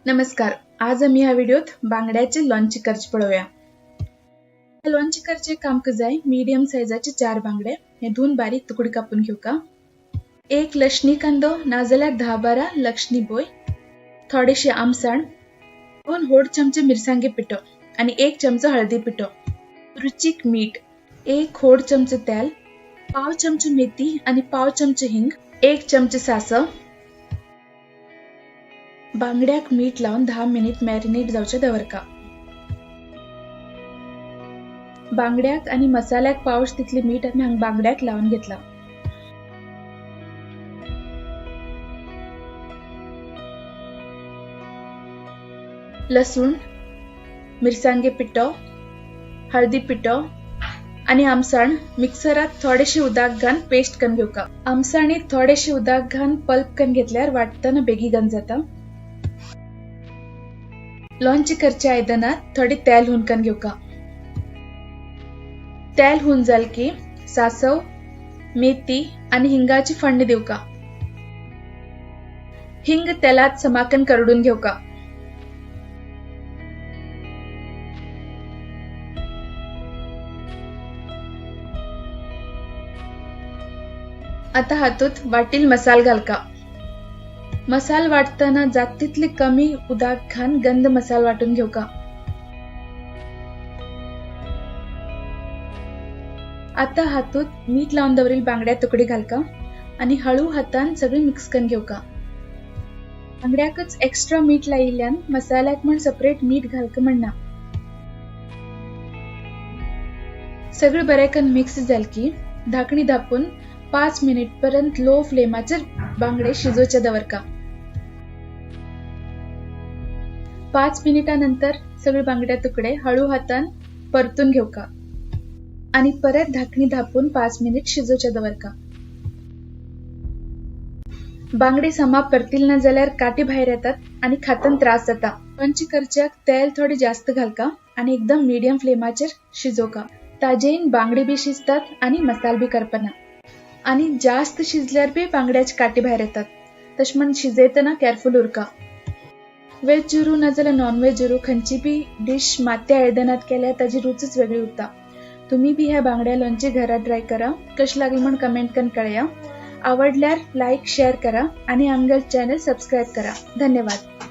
नमस्कार, आज आमी ह्या व्हिडिओत बांगड्याचे लोणचें करचें पळोवया। लोणचें करचें काम जाय मीडियम सायजाचे 4 बांगडे हे धुवन बारीक तुकडे कापून घेवका। एक लसणी कांदो नाजाल्यार 10-12 लसणी बोय, थोडीशी आमसाण, 2 व्हड चमचे मिरसांगे पिठो आणि 1 चमचो हळदी पिठो, रुचीक मीठ, 1 व्हड चमचो तेल, 1/4 चमचो मेथी आणि 1/4 चमचो हिंग, 1 चमचो सासव। बांगड्याक मीठ लावन 10 मिनिट मॅरिनेट जावचे दवरका। बांगड्याक आणि मसाल्याक पावस तितले मीठ आमी हांगा बांगड्याक लावन घेतला। लसूण, मिरसांगे पिठो, हळदी पिठो आणि आमसाण मिक्सरात थोडेशे उदक घालून पेस्ट करून घेवका। आमसाणीत थोडेशे उदक घालून पल्प करून घेतल्यार वाटतना बेगीन जाता। लोणचें करच्या आयदनात थोडे तेल हुनकन घेवका। तेल हुन जाल की सासव, मेथी आणि हिंगाची फोडणी दिवका। हिंग तेलात समाकन करडून घेवका। आता हातूत वाटील मसाल घालका। मसाल वाटताना जात तितले कमी उदक घालून गंध मसाल वाटून घेवका। आता हातूत मीठ लावून दवरील बांगड्या तुकडे घालका आणि हळू हातान सगळे मिक्स करून घेवका। बांगड्याकच एक्स्ट्रा मीठ लायिल्ल्यान मसाल्याक म्हण सेपरेट मीठ घालका म्हणना। सगळे बरें करून मिक्स जाल की धाकणी धापून 5 मिनिट पर्यंत लो फ्लेमाचेर बांगडे शिजोवचे दवरका। 5 मिनिटानंतर सगळे बांगड्या तुकडे हळू हातान परतून घेवका आणि परत धाकणी धापून 5 मिनिट शिजोवचे दवरका। बांगडे समा परतील ना जाल्यार काटे भायर येतात आणि खातान त्रास जाता। लोणचें करच्याक तेल थोडे जास्त घालका आणि एकदम मीडियम फ्लेमाचेर शिजोवका। ताजेन बांगडे बी शिजतात आणि मसाल बी करपना आणि जास्त शिजल्यार बी बांगड्याचे काटे भायर येतात। तशें म्हण शिजयतना केअरफुल उरका। वेज उरूं ना जाल्यार नॉन वेज उरूं, खंयची बी डिश मात्या आयदनात केल्यार ताजी रुचच वेगळी उरता। तुम्ही बी ह्या बांगड्या लोणचें घरा ट्राय करा। कशें लागलें म्हण कमेंट करून कळया। आवडल्यार लायक शेअर करा आणि आमगेलें चॅनल सबस्क्रायब करा। धन्यवाद।